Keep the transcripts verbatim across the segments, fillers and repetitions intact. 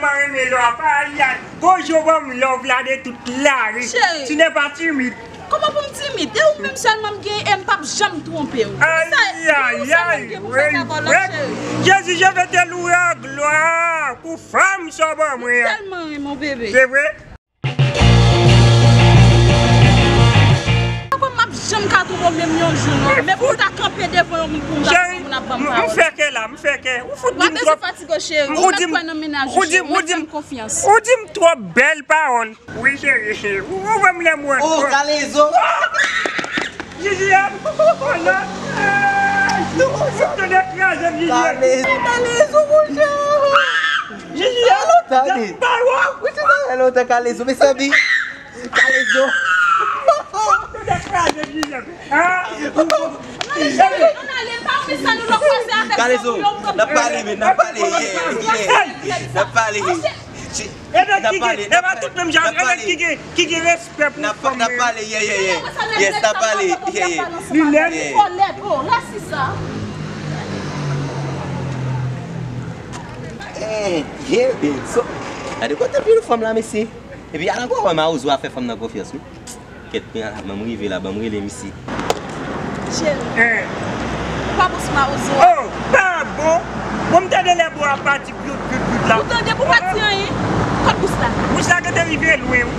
Mwen renmen love, ayayay. Gon jan w ban m love la de tout lari. Cheri. Tu n'es pas timide. Kòman pou m timid? E ou menm sèlman m gen e m p ap janm twonpe w. Ayayay. Jezi, je vais te louer à gloire pou fanm sa w ban mwen an. M tèlman renmen w, bebe. Se vre? Papa, m ap janm ka twonpe w menm yon jou, non. Men pou w ta kanpe devan yon moun pou m ta twonpe w, moun ap ban m pawòl. M fè kè la, m fè kè. Ou fout di m twòp. Ou pa bezwen fatige w, cheri. Ou mèt kwè nan mennaj ou, ou di m, ou di m, fè m konfyans. Ou di m twòp bèl pawòl. Wi, cheri. Ou, ou ban m lè m wè. Oh, Kalezo. Jijiyèt. Oh non. Ou tande kraze m, Jijiyèt. Kalezo, Kalezo, monchè. Jijiyèt. Tande. Wi, se sa, lontan, Kalezo, mezanmi. Kalezo. Kalezo, n ap pale, men, n ap pale, yeah, yeah. N ap pale. N ap pale, n ap pale. N ap pale, yeah, yeah, yeah. Yes, n ap pale, yeah, yeah. Li lèd. Eh, yeah, babe. So, gade kote pil fanm la, mesye. Epi al ankò wè mawozo a fè fanm nan konfyans, wi. Kèt, men ala, ban m rive la, ban m rele misye. Cheri, ou pa bon sou mawozo a? Oh, pa bon? Bon, m tande lè bò a pati pyout, pyout, pyout la. Ou tande pou pati anyen? Kot bous la? Bous la gentan rive lwen, wi.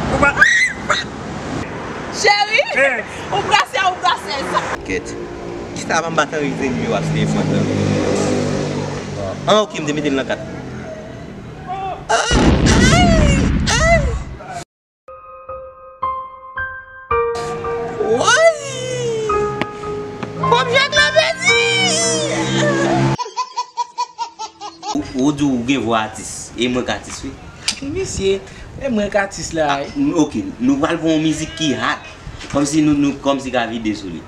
Ou pa. Cheri, ou brase a, ou brase sa. Kèt. Kisa pa m pa t anrejistre nimewo a sou telefòn nan? Ah, ok, m te mete l nan kat. Woy! Kòb jak la pèdi! Ou, ou di w gen vwa atis, e mwen k atis, wi. Misye, e mwen k atis la, wi. Ah, n-, ok, nou pral pran yon mizik ki hot. Kòmsi nou, nou, kòmsi ka vide sou li.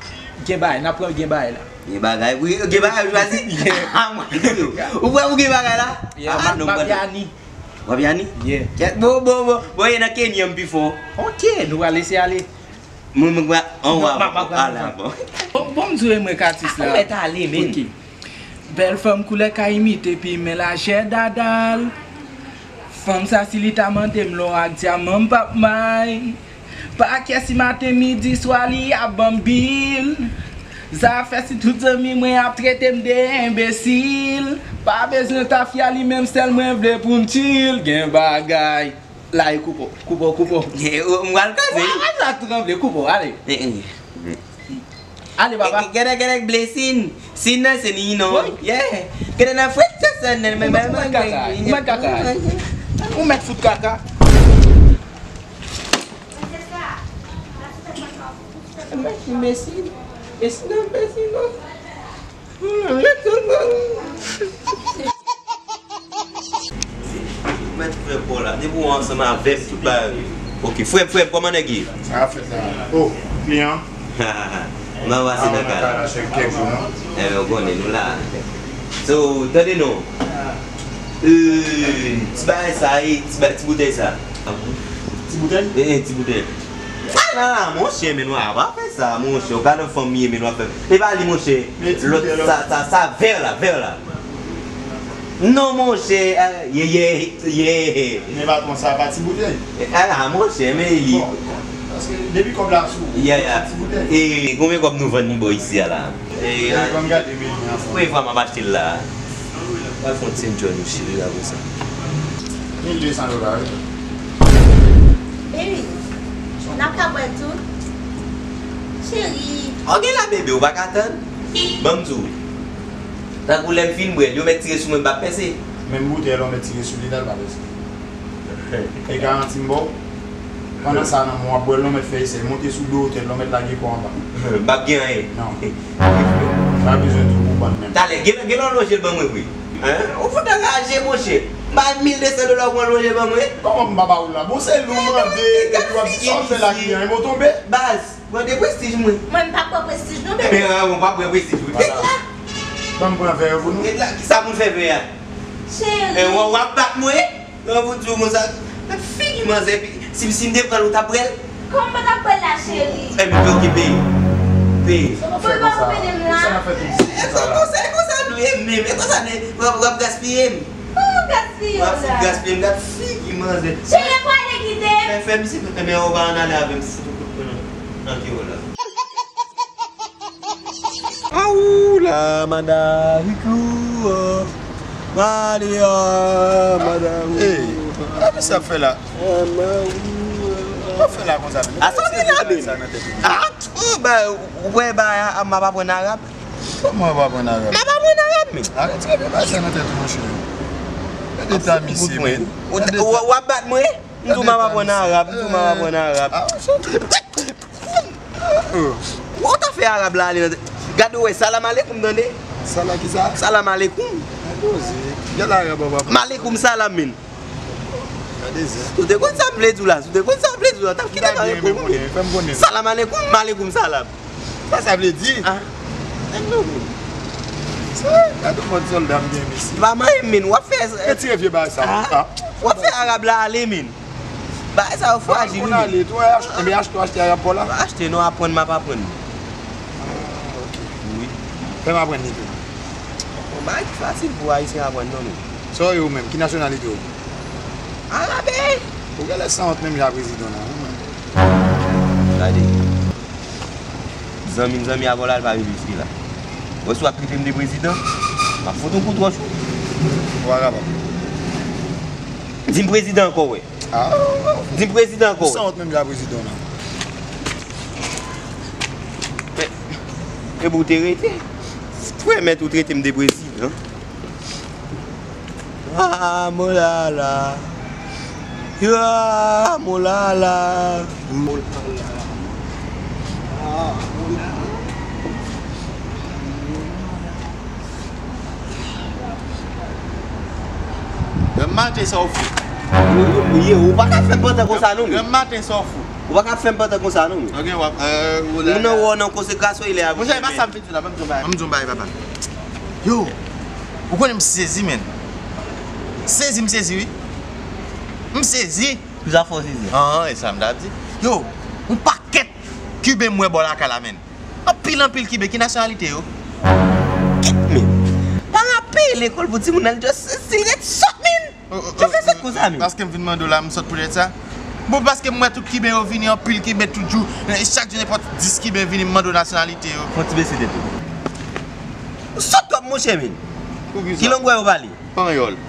Gen bagay, n ap pran gen bagay la. Gen bagay, wi, gen bagay ou chwazi? Yeah. Ah, mwen, ou wè ou gen bagay la? Yeah, ah, non, Mabyani. Mabyani? Yeah. Kèt, bon, bon, bon, bon, e nan Kenya m pi fò. Ok, nou pral lese ale. Mwen, mwen, mwen, an wa, ala, bon. Bon, bon, m di w, e mwen k atis la. Ou mèt ale, men. Ok. Bèl fanm koulè ka imite pi men lajè dada l. Fanm sa, si li ta mande m lò ak dyaman, m p ap may. Pa kè si maten, midi, swa, li ap ban m bil. Zafè si tout zanmi mwen ap trete m de enbesil. Pa bezwen tafya, li menm sèl mwen vle pou m chill. Gen bagay. La e koupe w, koupe w, koupe w. Eh, oh, m pral kraze. Wa, wa, sa tranble, koupe w, ale. Eh, eh. Ale, papa. Gèdè, gèdè, blessing. Sin nan se ni non. Wi. Yeah. Gèdè nan fwet se sè nan men, men, men, kaka. Ou mèt kaka. Ou mèt fout kaka. Mèsi, mèsi. Mèsi non, mèsi non. Mèt frè pa w la. Depi w ansanm avè m, tout bagay. Ok, frè m, frè m, kòman nèg ye? Sa fèt la. Oh, kliyan. M ap pase nan kay la. Enben, w konnen, nou la. So, tande non. Euh, ti bagay sa, e, ti ba-, ti boutèy sa. Ti boutèy? Eh, eh, ti boutèy. Sa la la, monchè, men nou a pa fè sa, monchè. Ou ka nan fanmi, men nou a fè. E pa li, monchè. Lòt, sa, sa, sa, vè la, vè la. Non, monchè, ah, ye, ye, ye. Men patwon, sa pa ti boutèy. Ah, monchè, men li. Bon, paske depi kòb la sou ou, yeah, yeah, ti boutèy. E konbyen kòb nou vann li bò isi a la? E, ban m gade meni an. Premye fwa m ap achte l la. Pral fè yon ti enjoy nou cheri apre sa. Mil de san dola, wi. Baby, n ap ka bwè tou? Cheri. Ok la, bebe, ou pa ka tann? Ban m di w. Tankou lè m fin bwè l, yo mèt tire sou mwen, m p ap pèse. Menm boutèy la, w mèt tire sou li la, l pa pèse. E garanti m ba w, pandan sa nan men w ap bwè l, w mèt fè esèy, monte sou do tèt la, w mèt lage kò w anba. M p ap gen anyen. Non. Pa bezwen di w konprann menm. Talè, gen, gen lè w lonje l ban mwen vre. Hein? Ou fout anraje, monchè. M bay mil de san dola, ou pran lonje ban mwen. Kòman m pa ba ou l la? Bon, se li w mande, epi w ap di sa w fè la kliyan, e mwen w tonbe? Baz, mande prestij mwen. Mwen, m pa pran prestij non, bebe. Enben, an, ou pa pran prestij ou. Ret la. Ban m pran vè yo pou nou. Ret la, kisa pou n fè vè a? Cheri. E, w, w ap bat mwen? Nan pou di w konsa, gad figi manzè, epi si, si m te pran l, ou t ap pran l? Kòman m pa t ap pran l la, cheri? Enben, oke, peye. Peye. Ou pa pede m la? Sa n ap fè tout sa la? E konsa, e konsa nou E menm, e konsa ne, w ap, w ap gaspiye m. Ou gaspiye w ap fout la. Gaspiye m, gad figi manzè. Cheri, pwale kite m. Fè, fè misye, men ou pa ann ale avè m, si se pou kout pwen nan, nan ke w la. Aou la, madarikou, oh. Maria, madarikou. Hey, sa ki sa ap fè la? Sa ap fè la konsa menm? A sa w gen la menm? Sa nan tèt ou. A, ou ba, ou wè ba a, m ap aprann arab. Kòman w ap aprann arab? M ap aprann arab, men. Arèt retire bagay sa nan tèt ou, monchè. Gade eta misye, men. Ou, ou, w ap bat mwen? M di w m ap aprann arab, m di w m ap aprann arab. Ou ta fè arab la ale nan tèt. Gade w wè, salam alekoum, tande? Salam kisa? Salam alekoum. Gade w zi. Gade arab w ap aprann. Malekoum salam, men. Gade zen. Si w te konn sa m vle di w la, si w te konn sa m vle di w la, w t ap kite m reponn ou, men. Salam alekoum, malekoum salam. Sa sa vle di? Ah. Nèg nou. Sa, gade mòd sòlda m gen, mesye. Pa manyen m, men, w ap fè. Retire vye bagay sa. Ah. W ap fè arab la ale, men. Bagay sa yo frajil, wi, men. Konn ale, tou, achte, men achte, achte arab pa w la. Achte non, aprann m ap aprann. Ah, ok. Wi. Fè m aprann li tou. Bon, bagay ki fasil pou Ayisyen aprann non, men. Sa w ye ou menm? Ki nasyonalite w? Arabe! Ou genlè sanwont menm jan a prezidan w la, wi, men. Gade. Zanmi m zanmi avè w la, l pa rive jiske la. Wè si w ap trete m de prezidan, m ap fout yon kout wòch ou. Ou pa kapab. Di m prezidan ankò, wè. Ah. Di m prezidan ankò, wè. Ou sanwont menm jan a prezidan w la. Men, epi w te rete. Frè mèt ou trete m de prezidan. Ah, molala. Ya, molala. Molala. Ah, molala. Granm maten sa w fou. Yo, yo, yo, ou pa ka fè m pantan konsa non, men. Granm maten sa w fou. Ou pa ka fè m pantan konsa non, men. Ok, w ap, euh, ou la. Moun nan wè w nan konsekrasyon, il est avec. Monchè, e pa sa m vin di w la, ban m di w yon bagay. Ban m di w yon bagay, papa. Yo, ou konnen m sezi, men. Sezi, m sezi, wi. M sezi. Pou sa fè w sezi. An, e sa m t ap di. Yo, yon pakèt Kiben m wè bò lakay la, men. Anpil, anpil Kiben, ki nasyonalite yo? Kèt, men. Paran ap peye lekòl pou timoun nan, just si l ret sòt, men. Yo fè sòt konsa, men. Paske m vin mande w la, m sòt poutèt sa. Bon, paske m wè tout Kiben yo vini, anpil Kiben tout jou. E chak jou nenpòt dis Kiben vini, m mande w nasyonalite yo. Fò ti bese tèt ou. Ou sòt twòp, monchè, men. Ki lang wè yo pale? Panyòl.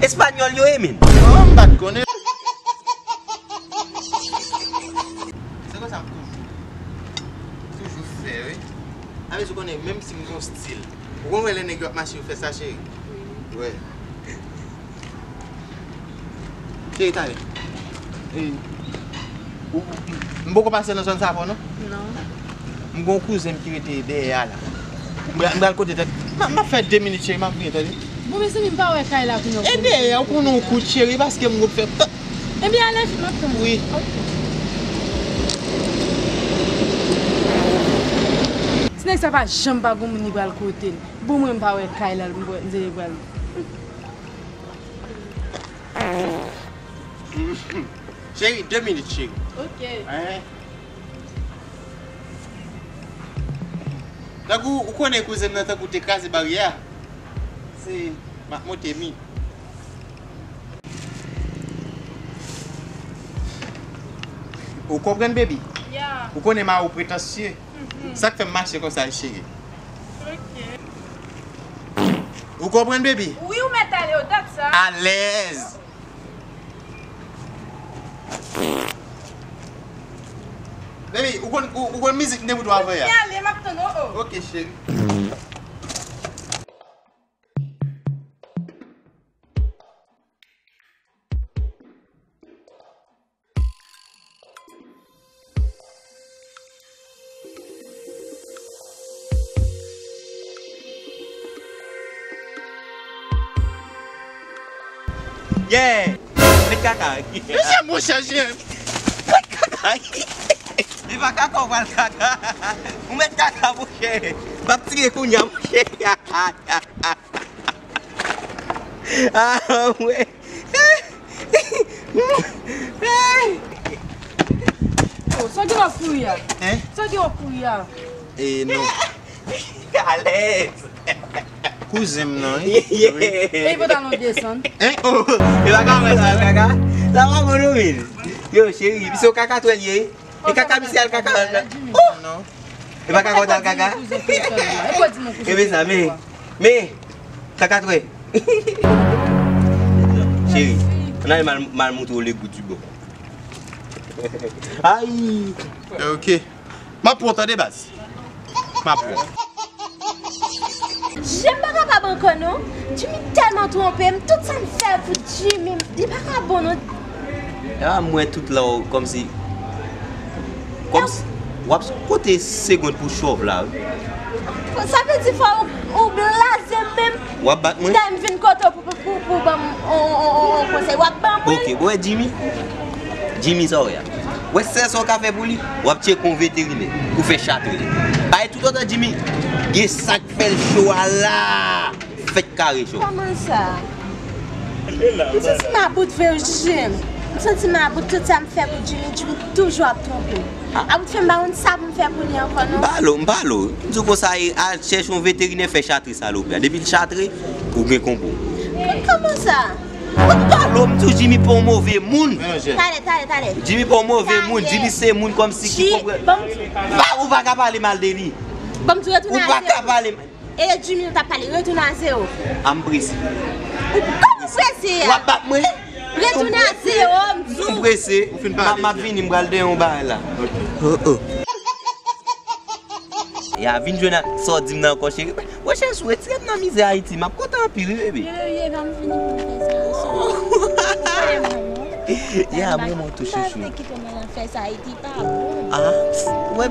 Espanyòl yo ye, men. Oh, m pa t konnen. Se konsa m toujou, toujou fè, wi. A, men, ou konnen, menm si m gon stil, ou konn wè lè nèg yo ap mache, yo fè sa, cheri? Wi. Cheri, talè. E, ou, m poko pase nan zòn sa avè w, non? Non. M gon kouzen m ki rete dèyè a la. M pral, m pral kote tèt. M ap, m ap fè de minit, cheri, m ap vini, tande? Bon, mezanmi, m pa wè kay la pou yon kout. E dèyè, ou konn yon kout, cheri, paske m gon fè. Ebyen, ale vit, m ap tann ou. Wi. Ok. Ti nèg sa pa janm pa gon moun li pral kote l. Bon, mwen, m pa wè kay la, m pral, m pral. Cheri, de minit, cheri. Ok. Hein? Tankou, ou konnen kouzen m nan tankou te kraze baryè a. Se, m ap monte mi. Ou konprann, baby? Yeah. Ou konnen mari w pretansye. Mhm. Sa k fè m mache konsa, cheri. Ok. Ou konprann, baby? Wi, ou mèt ale, o dat sa. Alèz. Baby, ou konn, ou, ou konn mizik m te pou twa avè a? Mwen ale, m ap tann ou, o. Ok, cheri. Yeah! Met kaka. Mesye, monchè, jen. Met kaka. Li pa kaka, ou pral kaka. Ou met kaka, monchè. M ap tire kounya, monchè. Ah, mwen. Oh, sa gen w ap kouri a? Hein? Sa gen w ap kouri a? Eh, non. Alèz. Kouzen m nan, wi. Wi. E pantalon desann. Hein? Oh, e pa ka wè sa, kaka. Sa pa bon, non, men. Yo, cheri, misye yon kaka twèl ye. E kaka, misye al kaka. Oh! E pa kaka, al kaka. E pa di mon kouzen. E men sa, men, men, kaka twèl. Cheri, ann ale mal, mal montre w le goût du bon. Ay! Ok. M ap pran, tande, baz. M ap pran. Jem pa kapab ankò non. Jimmy tèlman twonpe m, tout sa m fè pou Jimmy, li pa ka bon non. Ewa, m wè tout la w kòmsi, kòmsi w ap konte segond pou chòv la, wi. Sa vle di fò ou, ou blaze m menm. W ap bat mwen? Dayè m vin kote w pou, pou, pou, pou ban m on, on, on, on konsèy. W ap ban mwen? Ok, bon, wè Jimmy. Jimmy, sa w wè a? Wè sèl sa w ka fè pou li, w ap tcheke yon veterinè pou fè chatre. Bay toutotan Jimmy gen sa k fè l cho a la, fèt kare cho. Kòman sa? M santi m about vre, w jije m. M santi m about, tout sa m fè pou Jimmy, Jimmy toujou ap twonpe m. Ah. About fè m pa konn sa pou m fè pou li ankò non. M pale w, m pale w. M di w konsa, e, al chèche yon veterinè, fè chatre salopri a. Depi l chatre, ou gen konpou. Kòman sa? Ou pa lo, m di w Jimmy pa yon move moun. Talè, talè, talè. Jimmy pa yon move moun. Jimmy se moun kòmsi ki konprann. Ou pa ka pale mal de li. Ou pa ka pale. E Jimmy nou t ap pale, retounen a zewo. A m prese. Ou, kòman ou prese a? W ap bat mwen? Retounen a zewo, m di w. M prese. M ap vini, m pral dèyè yon bagay la. Oh, oh. Ya, vin jwenn ak sa w di m nan ankò, cheri. Monchè, si w retire m nan mizè Ayiti, m ap kontan anpil, wi, bebe. Bebe, bebe, pa m vini pou m fè sa. Ya, m renmen w tou, chouchou. M pa vle kite w nan lanfè sa, Ayiti pa bon. Ah, wè,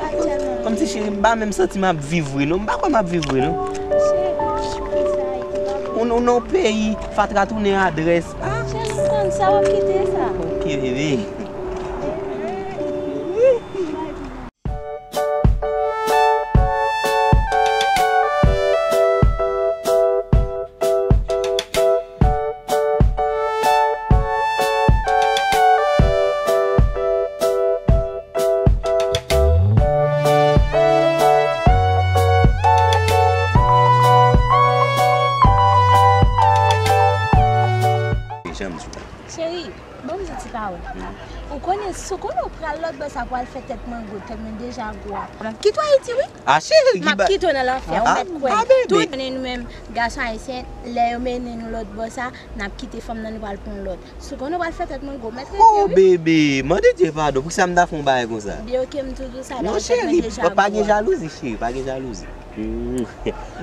kòmsi cheri, m pa menm santi m ap viv vre, non. M pa kwè m ap viv vre, non. Cheri, kite sa, Ayiti pa bon. Ou nan yon peyi, fatra tounen adrès. Ah. Cheri, m konn sa, w ap kite sa. Ok, bebe. Cheri, ban m di ti pawòl. Ou konnen, si w konnen w pral lòt bò sa pou al fè tèt mango, tèt mwen deja gwo a. M ap kite w Ayiti, wi. Ah, cheri, m ap kite w nan lanfè, ou mèt kwè m. Tout konnen nou menm, gason ayisyen, lè yo mennen nou lòt bò sa, n ap kite fanm nan, nou pral pran lòt. Si w konnen w pral fè tèt mango, w mèt rete, wi. Oh, bebe, mande Dye padon, poukisa m ta fè yon bagay konsa? Byen, ok, m tou di w sa, non, cheri, pa gen jalouzi, cheri, pa gen jalouzi. Hmm.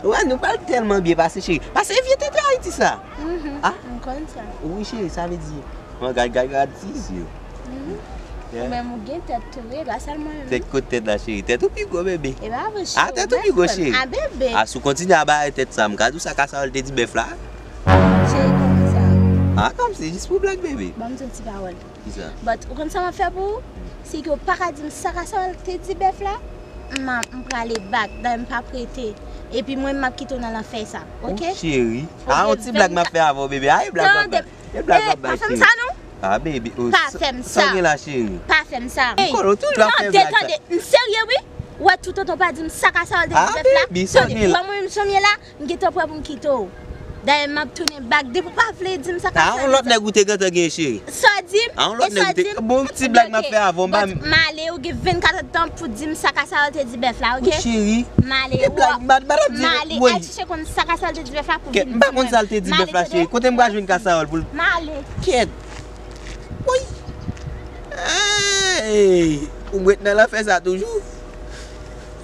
Wè, nou pral tèlman byen pase, cheri. Pase vye tete Ayiti sa. Mhm, ah, m konn sa. Wi, cheri, sa vle di. Mwen gad, gad, gad ti zye. Mhm. Yeah. Ou menm ou gen tèt tou, wi, pa sèlman yon. Tèt, kot tèt la, cheri? Tèt ou pi gwo, bebe. E pa vre, cheri. Ah, tèt ou pi gwo, cheri. Ah, bebe. Ah, si w kontinye a bay tèt sa, m ka di w sa Kasawòl te di bèf la. Cheri, kòman sa? Ah, kòmsi, jis pou blag, bebe. Ban m di yon ti pawòl. Kisa? But, ou konn sa m ap fè pou ou? Si ke w pa ka di m sa Kasawòl te di bèf la, m a, m prale back, dayè m p ap rete. Epi mwen, m ap kite w nan lanfè sa, ok? Oh, cheri. Ah, yon ti blag m ap fè avè w, bebe. Ah, e blag m ap bay. E blag m ap bay, cheri. Pa fè m sa, non. Ah, bebe. Oh, pa fè m sa. Sa gen la, cheri? Pa fè m sa. M konnen w toujou ap fè blag sa. Tande, tande. M serye, wi. Ou wè, toutotan w pa di m sa Kasawòl te di bèf la. Ah, bebe, sa gen la? Tande, wè mwen menm jan m ye la, m gentan prè pou m kite w. Dayè, m ap tounen back. Depi w pa vle di m sa Kasawòl te di. Ah, yon lòt nèg ou te gentan gen, cheri. Sa w di m? Ah, yon lòt nèg ou te, bon, ti blag m ap fè avè w, m pa. But m ale, ou gen vennkat èdtan pou di m sa Kasawòl te di bèf la, ok? Wi, cheri. M ale, w ap, m ale, al chèche konn sa Kasawòl te di bèf la pou vin di mwen. M pa konn sa l te di bèf la, cheri. Kote m pral jwenn Kasawòl pou l. M ale. Kèt. Woy! Hey! Ou ret nan lanfè sa toujou?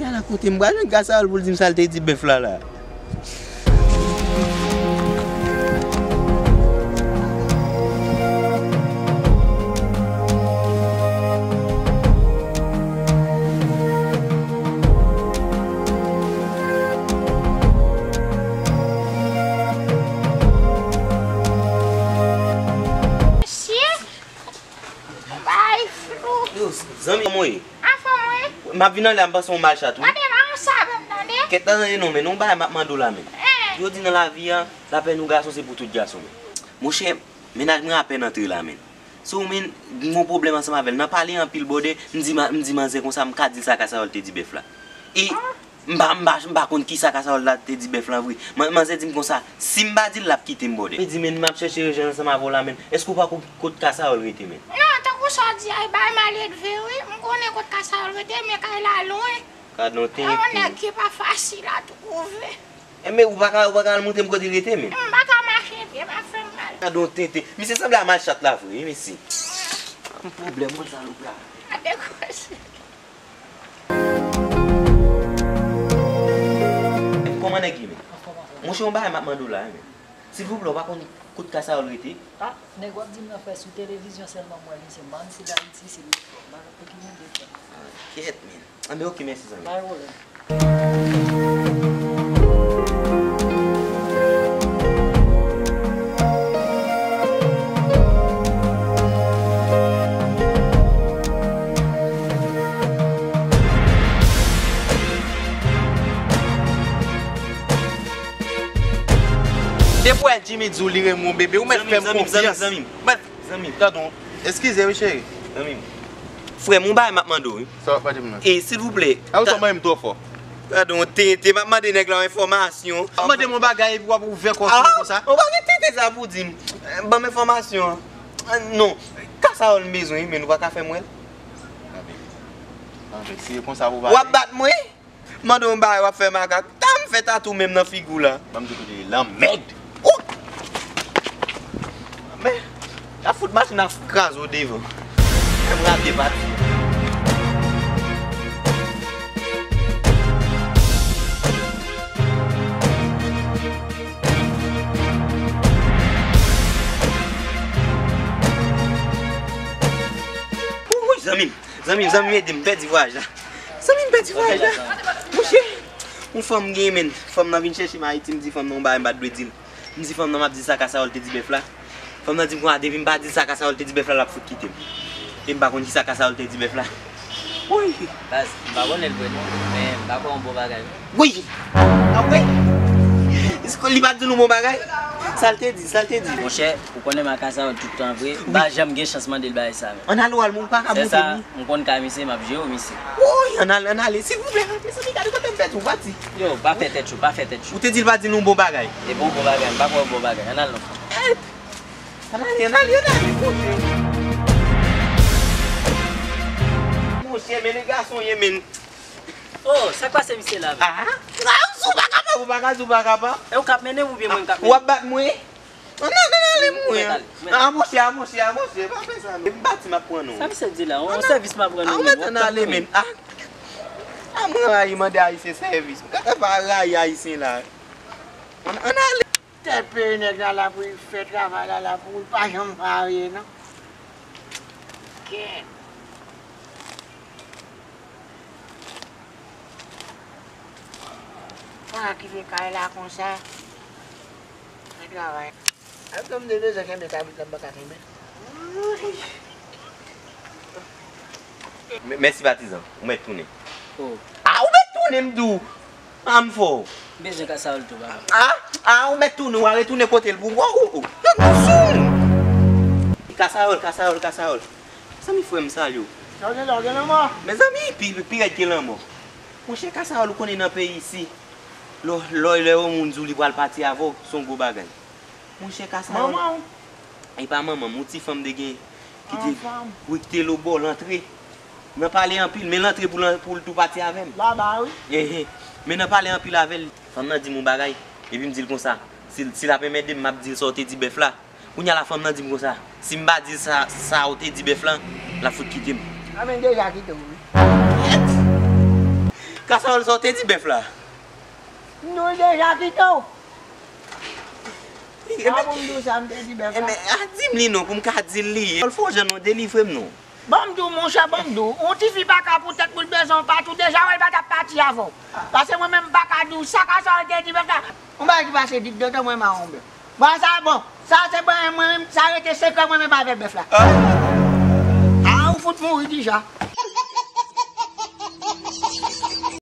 Y ala kote m pral jwenn Kasawòl pou l di m sa l te di bèf la la. Mesye! Bay flou. Yo, zanmi, kòman w ye? Anfòm, wi. M ap vin anlè a, m panse w mal chat, wi. Tande, pa yon sa menm, tande. Kèt, tande non, men, yon bagay m ap mande w la, men. Eh. Yo di nan lavi a, lapèn yon gason se pou tout gason, men. Monchè, mennaj mwen apèn antre la, men. So, men, m gen yon pwoblèm ansanm avè l. Nan pale anpil bòdè, m di ma-, m di manzè konsa, m ka di l sa Kasawòl te di bèf la. E M pa, m pa, m pa konn kisa Kasawòl la te di bèf lan vre. Man-, manzè di m konsa, si m pa di l, l ap kite m bòdè. Li di, men m ap chèche rejwenn ansanm avè w la, men èske w pa konn kot Kasawòl rete, men? Non, tankou sa w di a, e bagay maledve, wi. M konnen kot Kasawòl rete, men kay la lwen. Gadon tenten. E yon nèg ki pa fasil a twouve. E men ou pa ka, ou pa ka al montre m kote l rete, men? M pa ka mache pye, pa fè m mal. Gadon tenten. Misye sanble a malchat la vre, wi, mesye. Yon pwoblèm, mwen, salopra. Gade koze. Kòman nèg ye, men? Anfòm, anfòm. Monchè, yon bagay m ap mande w la, men. Silvouplè, ou pa konn kot Kasawòl rete? Ah, nèg w ap di m nan, frè, sou televizyon sèlman m wè misye. M pa konn si l Ayiti, si l Lefò. M pa konn pou ki moun de frè. Ah, kèt, men. Anben, oke, mèsi, zanmi. Pa gen pwoblèm. Depi w wè Jimmy di w li renmen w, bebe, ou mèt fè m konfyans. Zanmi m, zanmi m, zanmi m, zanmi m. Mèt Zanmi m. Gadon, eskize wi, cheri. Zanmi m. Frè m, yon bagay m ap mande w, wi. Sa w ap mande m nan? E, silvouplè. A, ou ta- sa w mande m twò fò. Gadon, tenten, m ap mande nèg la yon enfòmasyon. W ap mande m yon bagay epi w ap ouvè kò sou mwen konsa? Ou pa gen tenten sa pou di m. Ban m enfòmasyon an. Ah, non. Kasawòl m bezwen, wi, men nou pa ka fè m wè l. Anben. Anben, si e konsa pou w pale. W ap bat mwen? Mande yon bagay w ap fè makak. Ta m fè tatou menm nan figi w la. Ban m di w kote l ye, lanmèd. Ou! Men, y ap fout machin nan kraze w devan. Fè m rate pati. Ou, ou, zanmi m. Zanmi m, zanmi m, ede m pèdi vwayaj la. Zanmi m, pèdi vwayaj la. Monchè, yon fanm gen, men. Fanm nan vin chèche m Ayiti, m di fanm nan yon bagay m pa t dwe di l. M di fanm nan m ap di l sa Kasawòl te di bèf la. Fanm nan di m konsa, depi m pa di l sa Kasawòl te di bèf la, l ap fout kite m. E m pa konn kisa Kasawòl te di bèf la. Woy! Baz, m pa konnen l vre non, men m pa kwè yon bon bagay non. Woy! Apre, li pa t di nou bon bagay? Sa l te di, sa l te di? Monchè, ou konnen m ak Kasawòl tout tan vre, m pa janm gen chans mande l bagay sa menm. Ann ale w al, ou pa ka monte wi. M konn ka misye, m ap jere w misye. Woy, ann ale, ann ale, silvouplè, mezanmi, gade kote m pèdi w, pati. Yo, pa fè tèt cho, pa fè tèt cho. Ou te di l pa di nou bon bagay. E bon, bon bagay, m pa kwè bon bagay, ann al non. Ann ale, ann ale, ann ale, monchè. Monchè, men le gason ye, men. Oh, sa k pase misye la menm? Ah, ah, ou pa kapab, ou pa ka di, ou pa kapab. E ou k ap mennen m oubyen mwen k ap mennen? W ap bat mwen? Ann ale, ann ale, mwen. Ah, monchè, ah, monchè, ah, monchè, pa fè sa non. M pati, m ap pran non. Sa misye di la? Yon sèvis m ap rann ou menm, w ap tann mwen. Ah, ah, mwen rayi mande Ayisyen sèvis. M gentan pa rayi Ayisyen la. Ann, ann ale. Tèt peyi nèg la la pou li fè travay la la pou li pa janm parye non. Kèt. Mwen a kite kay la konsa. Fè travay. Avèk tan m te bezwen kenbe kabrit la m pa ka kenbe. Mèsi patizan, ou mèt tounen. Oh. Ah, ou mèt tounen m di w. Ah, m fò. M bezwen Kasawòl tou, papa. Ah, ah, ou mèt tounen, w a retounen kote l pou w. Oh, oh, oh. Tèt nou sou. Kasawòl, Kasawòl, Kasawòl. Zanmi frè m, m salye w. Sa w gen la, w gen lanmò? Mezanmi, pi, pi rèd ke lanmò. Monchè Kasawòl, ou konnen nan peyi isi, lè, lè, lè yon moun di w li pral pati avè w, se yon gwo bagay. Monchè Kasawòl. Manman w? E pa manman m, yon ti fanm te gen, ki te, wi, ki te lo bò lantre. Nan pale anpil, men lantre pou l, pou l tou pati avè m. Laba, wi. Ehe. Men nan pale anpil avè l, fanm nan di m yon bagay, epi m di l konsa, si, si l ap enmède m, m ap di l sa w te di bèf la. Kounye a la fanm nan di m konsa, si m pa di l sa, sa w te di bèf lan, l ap fout kite m. A men deja kite w, wi. Kèt! Kasawòl, sa w te di bèf la? M di w l deja kite w. A pou m di w sa m te di bèf la? Enben, a di m li non, pou m ka di l li. Fò w fè yon jan non, delivre m non. Ban m di w, monchè, ban m di w, yon tifi pa ka pou tèt pou l bezwen w pati, w deja wè l pa t ap pati avè w. Paske mwen menm, m pa ka di w sa Kasawòl te di bèf la. Yon bagay ki pase dit de tan mwen mawon bèf. Bon, sa bon. Sa se bon, mwen menm, sa rete sekrè mwen menm avèk bèf la. Ah! Ah, ou fout mouri deja.